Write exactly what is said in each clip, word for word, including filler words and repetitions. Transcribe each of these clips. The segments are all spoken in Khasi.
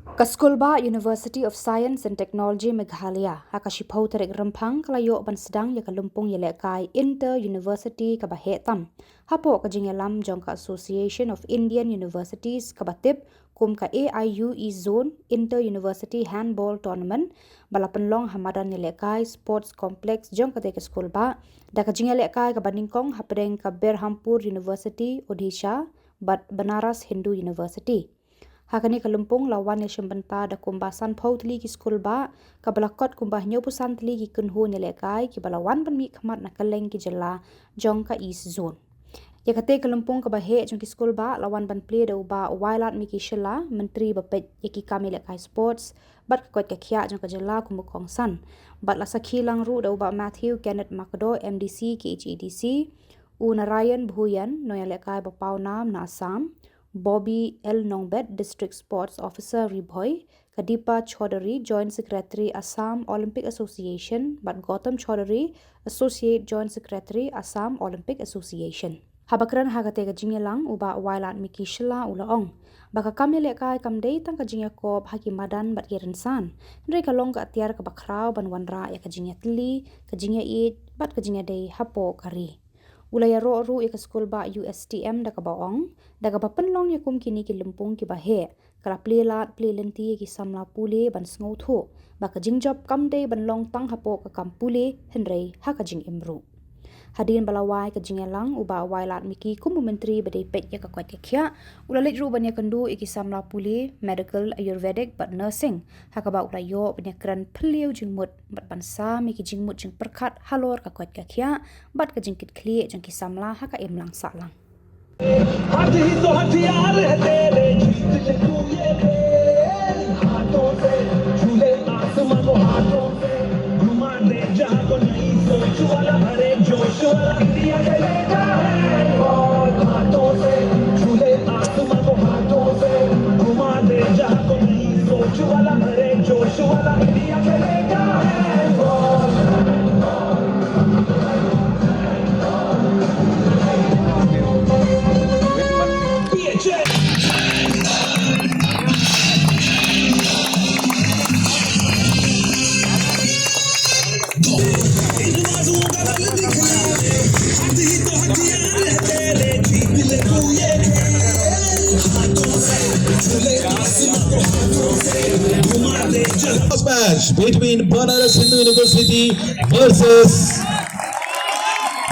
Ka Skulbah University of Science and Technology Meghalaya, ha ka shiphew tarik Rymphang ka la ïoh ban sdang ïa ka lympung ïalehkai inter-university kaba heh tam, hapoh ka jingïalam jong ka Association of Indian Universities kaba tip kum ka A I U E Zone Inter-University Handball Tournament, ba la pynlong ha madan ïalehkai Sports Complex jong katei ka skulbah, da ka jingïalehkai kaba nyngkong hapdeng ka Berhampur University, Odisha, bad Banaras Hindu University. Ha kane ka lympung la wan ïashim bynta da kumba sanphew tylli ki skulbah, kaba la kot kumba hynñiewphew san tylli ki kynhun ïalehkai kiba la wan ban mihkhmat na kylleng ki jylla jong ka East Zone. Ïa katei ka lympung kaba heh jong ki skulbah la wan ban plie da u Bah Wailadmiki Shylla, Myntri ba peit ïa ki kam ïalehkai sports bad ka koit ka khiah jong ka jylla kum u kongsan. Bad la sakhi lang ruh da u Bah Matthew Kenneth Makdo, M D C K H A D C, u Narayan Bhuyan, nongïalehkai ba pawnam na Assam, Bobby L Nongbet, District Sports Officer, Ri Bhoi, ka Deepa Chaudhary, Joint Secretary, Assam Olympic Association, bad Gautam Chaudhary, Associate Joint Secretary, Assam Olympic Association. Haba kren ha katei ka jingïalang, u Bah Wailadmiki Shylla u la ong ba ka kam ïalehkai kam dei tang ka jingïakop ha ki madan bad ki rynsan, hynrei ka long ka atiar kaba khraw ban wanrah ïa ka jingïatylli, ka jingïaieit bad ka jingïadei hapoh ka ri. U la ïaroh ruh ïa ka skulbah U S T M da kaba ong, da kaba pynlong ïa kum kine ki lympung kiba heh, ka la plie lad plie lynti ïa ki samla pule ban sngewthuh ba ka jingjop kam dei ban long tang hapoh ka kam pule, hynrei ha ka jingim ruh. Hadien ba la wai ka jingïalang, u Bah Wailadmiki kum u Myntri ba dei peit ïa ka koit ka khiah, u la leit ruh ban ïakynduh ïa ki samla pule, medical, ayurvedic bad nursing, ha kaba u la ïoh ban ïakren phylliew jingmut bad ban sam ïa ki jingmut jingpyrkhat halor ka koit ka khiah bad ka jingkitkhlieh jong ki samla ha ka imlang sahlang. हाथ ही तो हथियार है तेरे, जीत ले तू ये खेल। हाथों से छू ले आसमां को हाथों से, घुमा दे जहां को नई सोच वाला, हरे जोश वाला। इंडिया का बेटा है बॉल। हाथों से छू ले आसमां को हाथों से, घुमा दे जहां को नई सोच वाला, हरे जोश वाला। इंडिया का बेटा है बॉल। First match between Banaras Hindu University versus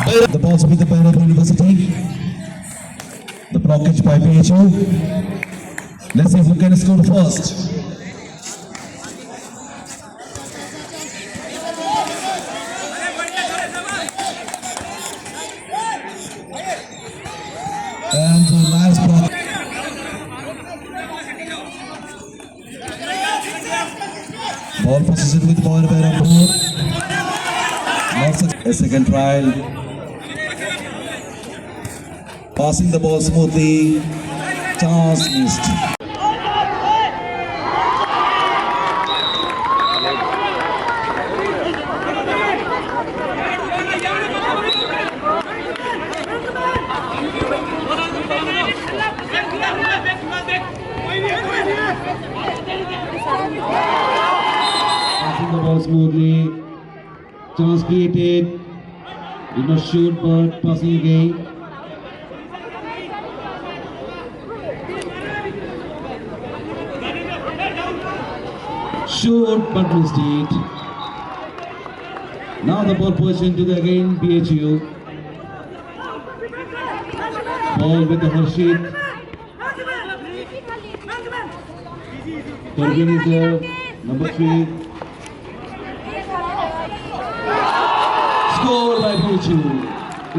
Bhairab. The ball with the Bhairab University. The blockage by B H U. Let's see who can score first. And the last block. Ball possession with ball by Rampur. Not such a second trial. Passing the ball smoothly. Chance missed. Passing the ball smoothly. Chance created. Did not shoot, but passing again. Shoot, but missed it. Now the ball position to the again B H U. Ball with the Harshit. Organizer number three. Score by B H U.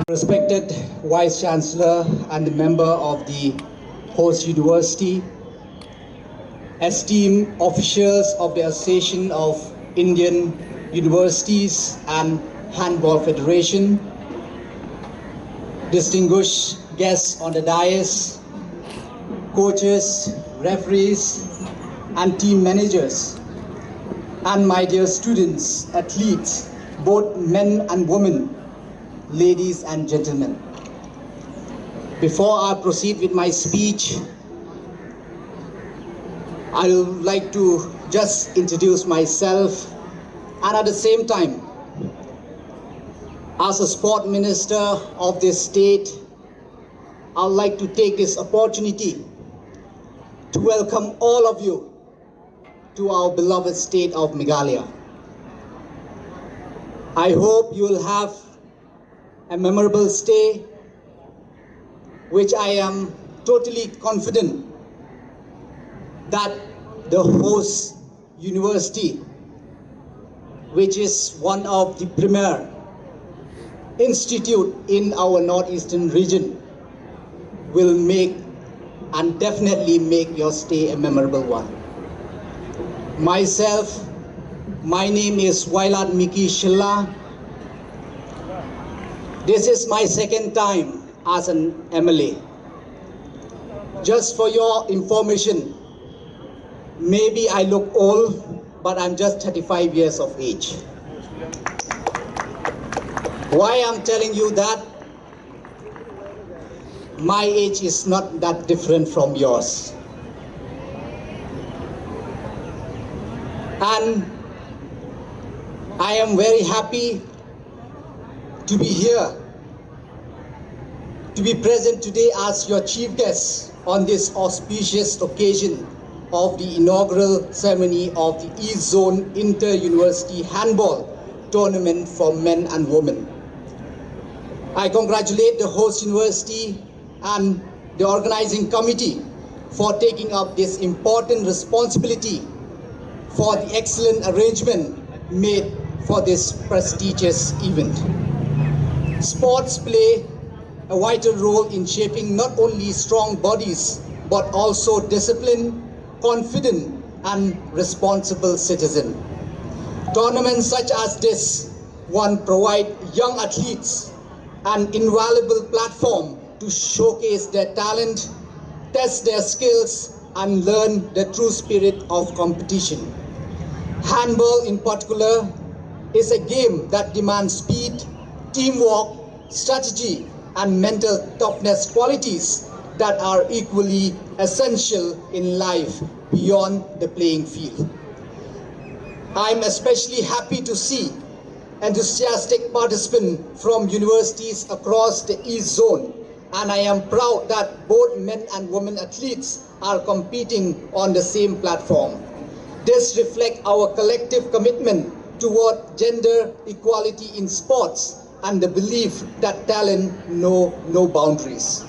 Respected Vice Chancellor and the member of the host university, esteemed officials of the Association of Indian Universities and Handball Federation, distinguished guests on the dais, coaches, referees, and team managers, and my dear students, athletes, both men and women, ladies and gentlemen. Before I proceed with my speech, I would like to just introduce myself, and at the same time, as a sport minister of this state, I would like to take this opportunity to welcome all of you to our beloved state of Meghalaya. I hope you will have a memorable stay, which I am totally confident that the host university, which is one of the premier institute in our northeastern region, will make and definitely make your stay a memorable one. Myself, my name is Wailat Miki Shylla. This is my second time as an M L A. Just for your information, maybe I look old, but I'm just thirty-five years of age. Why I'm telling you that? My age is not that different from yours. And I am very happy to be here, to be present today as your chief guest on this auspicious occasion of the inaugural ceremony of the East Zone Inter-University Handball Tournament for men and women. I congratulate the host university and the organizing committee for taking up this important responsibility for the excellent arrangement made for this prestigious event. Sports play a vital role in shaping not only strong bodies but also disciplined, confident, and responsible citizen. Tournaments such as this one provide young athletes an invaluable platform to showcase their talent, test their skills, and learn the true spirit of competition. Handball, in particular, is a game that demands speed, teamwork, strategy, and mental toughness, qualities that are equally essential in life beyond the playing field. I'm especially happy to see enthusiastic participants from universities across the East Zone, and I am proud that both men and women athletes are competing on the same platform. This reflects our collective commitment toward gender equality in sports and the belief that talent know no boundaries.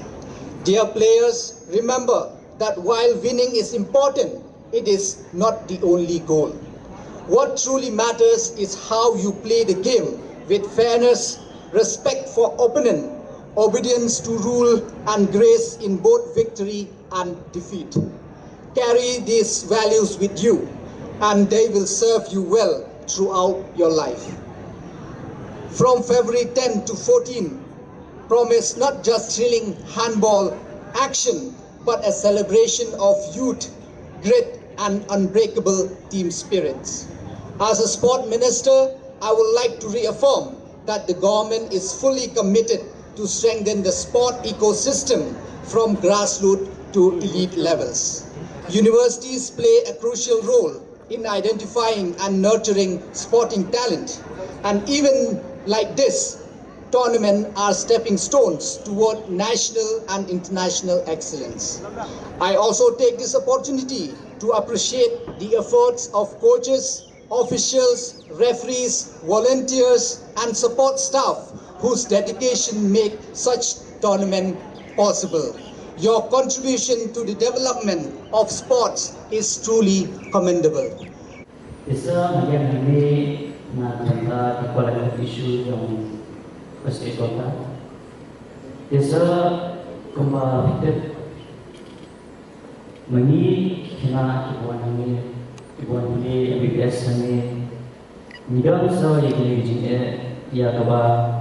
Dear players, remember that while winning is important, it is not the only goal. What truly matters is how you play the game with fairness, respect for opponent, obedience to rule, and grace in both victory and defeat. Carry these values with you, and they will serve you well throughout your life. From February ten to fourteen, promise not just thrilling handball action, but a celebration of youth, grit, and unbreakable team spirits. As a sport minister, I would like to reaffirm that the government is fully committed to strengthen the sport ecosystem from grassroots to elite levels. Universities play a crucial role in identifying and nurturing sporting talent, and even like this tournament are stepping stones toward national and international excellence. I also take this opportunity to appreciate the efforts of coaches, officials, referees, volunteers, and support staff whose dedication make such tournament possible. Your contribution to the development of sports is truly commendable. Isa, bahagian ini na tentang equality issue yang pasti kota. Isa, kumba fitet mani kena kibuan ini, kibuan ini, M B B S ini, nidam sa ya kini jing eh, ya kaba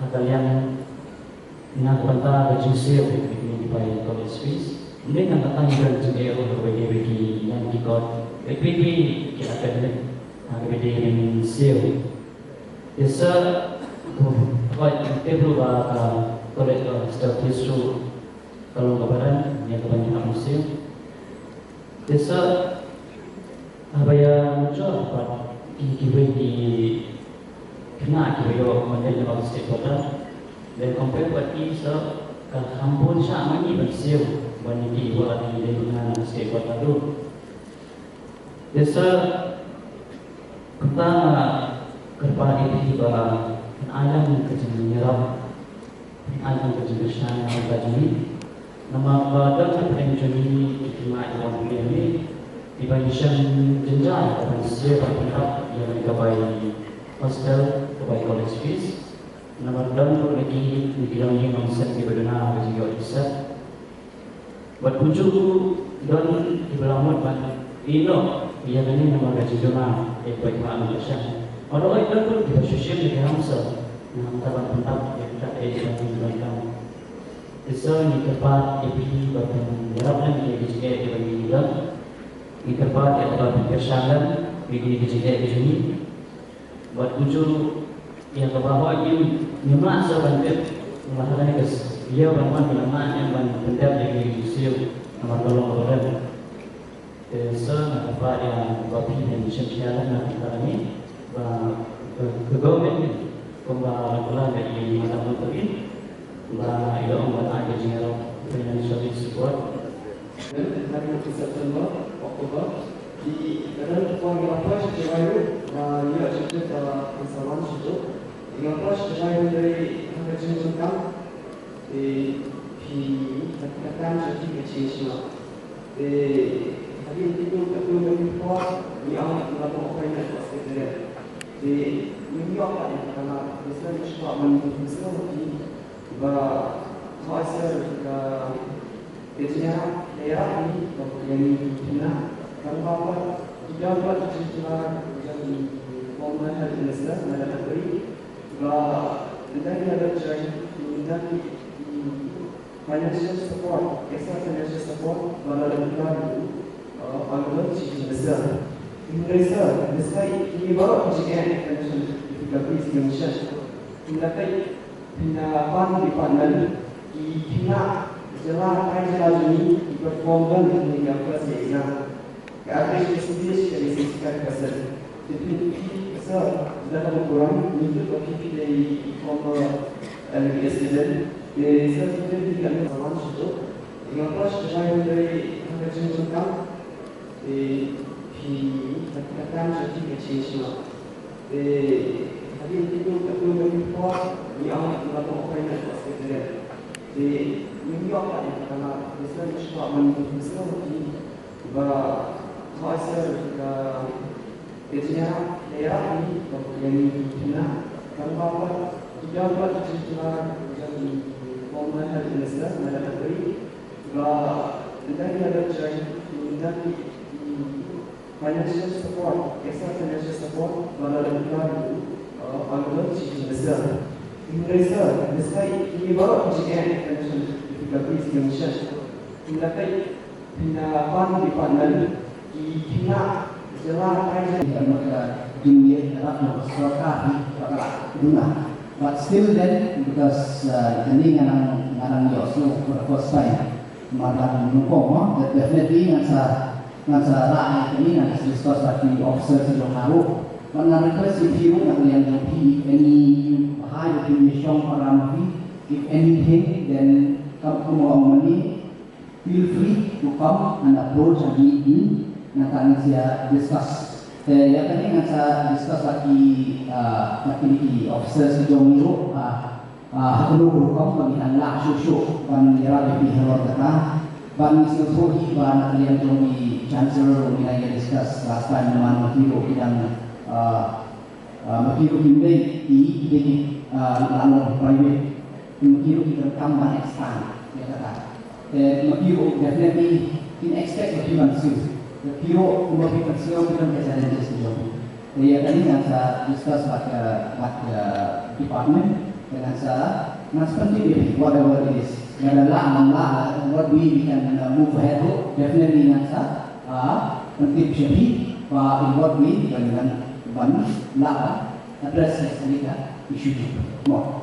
Haka liang nga ka bynta ka jingsiew, ki bai college fees. Ynda nga kata ngi don jingeh ruh kaba ïadei bad ki ïan ki kot, bad ki, ki academic, ha kaba ïadei bad jingsiew. Te sa, ko, ko, te bru ba ka college ka staff fees ruh ka long kaba don ïa kaba ngi hap siew. Te sa haba ïa mynjur bad ki kiwei ki khynnah kiba ïoh ban leit lyngba ka state quota, lane compare bad ki sa ka kham bun shah ma ngi ban siew ban ïa ki ba la dei ban leit lyngba state quota ruh. Te sa kumta nga kyrpad ïa phi ba phin ai lang ka jingïarap, phin ai lang ka jingkyrshan ïa ka jong ngi. Namar ba don hapdeng jong ngi ki khynnah kiba wan pule hangne kiba ngi shem jynjar ban siew ban pyndap ïa kane ka bai hostel, ka bai college fees. Namar don ruh na ki, na ki dang ïeng ong shen kiba duna ka jingïoh jingsiat. Bad kumjuh ruh don kiba la mut ban ïehnoh ïa kane namar ka jingduna ïa ka bai khmat nongkyrshan. Hynrei don ruh kiba shu shim ïa ki hamster, na hangta ban pyndap ïa kata ka jingduna. Te sa ngi kyrpad ïa phi ba phin ïarap lang ïa ki jingeh kiba ngi don. Ngi kyrpad ïa phi ba phin kyrshan lang ïa ki jingeh ki jong ngi. Bad kumjuh ïa kaba hoi ngim, ngim lah sa ban tip, namar ha kane ka ïa ban wan, ngim lah ban pyndep ïa ki jingsiew namar ka long kaba rem. Te sa nga kyrpad ïa ba phi ban shim khia lang na ka bynta kane ba ka, ka government kumba la kular ïa i Madam Montri ba ïa ong ban ai ka jingïarap, financial support. Hari September, October, ki, ka don ka por ngi la poi sha Jowai ruh, ba ngi ïoh jingtip ba kan sa wan sha Jowai. Ngi la poi sha Jowai ruh dei ha ka jingdonkam, te phi, ka, ka kam jong phi ka jingshna. Te hadien kito, kito, kito ki por ngi ong ngi la poi na ka secretariat. Te ngi ïoh pat ïa ka kamar, te sa ngi shu kwah ban pynshai ïa phi ba hoi sir ka Ka jingïarap, ka ïarap ïa ngi, ka ïarap ïa ngi ki khynnah. Tang ba pat, ki don pat ki jingkylla jong i former health minister, Madam Antony. Ba, ynda ngi la don join, ynda ki, ki financial support, extra financial support, ba la don kylla, uh, on the chief minister. Hynrei sir, despite kine baroh ki jingeh, financial difficulties, ki mission. Hynrei Pynban department, ki khynnah jylla, tai jylla jong ngi ki perform bha ha kane ka first exam. Ka average percentage ka dei sixty-five percent. Te phi, phi, sir, da kaba burom, ngi tip ba phi, phi dei former M B B S student. Te sir, phi dei, phi dei, phi dei, phi dei, Te phi, ka, ka kam jong phi ka change ma. Te hadien kito, kito, kito ki por, ngi ong ngi la pynpaw ïa ka secretariat. Te ngi ïoh pat ïa ka kamar, te sa ngi shu kwah ban pynpaw ïa phi ba hooid sir, ka Ka jingïarap, ka ïarap ïa ngi, ka ïarap ïa ngi ki khynnah. Tang ba pat, ki don pat ki jingkylla jong i former health minister, Madam Antony. Ba ynda ngi la don join, ynda ki, ki financial support, extra financial support, ba la don kylla, uh, under the chief minister. Hynrei sir, despite kine baroh ki jingeh, financial difficulties, ki mission, ynda ki Pynban department, ki khynnah jylla, tai jylla. Ka mut ka jingïarap na ka sorkar hi ka la duna. But still then, because, uh, kane nga nang, nga nang ïohsngew for the first time. Namar ba nyngkong mo, that definitely ngan sa, ngan sa rah ïa kane, ngan sa discuss bad ki officers jong nga ruh. But ngan request ïa phi ruh, na ka liang jong phi, any, bha ïa phi ïa shong para ma phi, if anything, then kam, kumba ong mane, Feel free to come and approach and meet me. Nangta ngin sa discuss. Te ïa kane ngan sa discuss bad ki, ah, bad kine ki officers ki jong ngi ruh, ah, ah, ha kano ka rukom ba ngin nang lah shuh shuh ban ïarap ïa phi halor kata. Bad ngi sngewthuh hi ba na ka liang jong i Chancellor ruh ngi la ïa discuss last time, namar ma ki ruh ki dang, ah, Ah, ma ki ruh kim dei i, i dei ki, ah, la long private. Ma ki ruh ki donkam ban expand ïa kata. Te ma ki ruh definitely kin expect ma ki ban siew. Te ki ruh kumba ki ban siew ki don ka challenges ki jong. Te ïa kane ngan sa discuss bad ka, bad ka department. Te ngan sa, ngan sa pyntip ïa phi whatever it is. Lada lah, ngam lah, what way we can, uh, move ahead ruh. Definitely ngan sa, uh, pyntip sha phi ba in what way ban, ban, ban lah, uh, address ïa kane ka issue. Mo.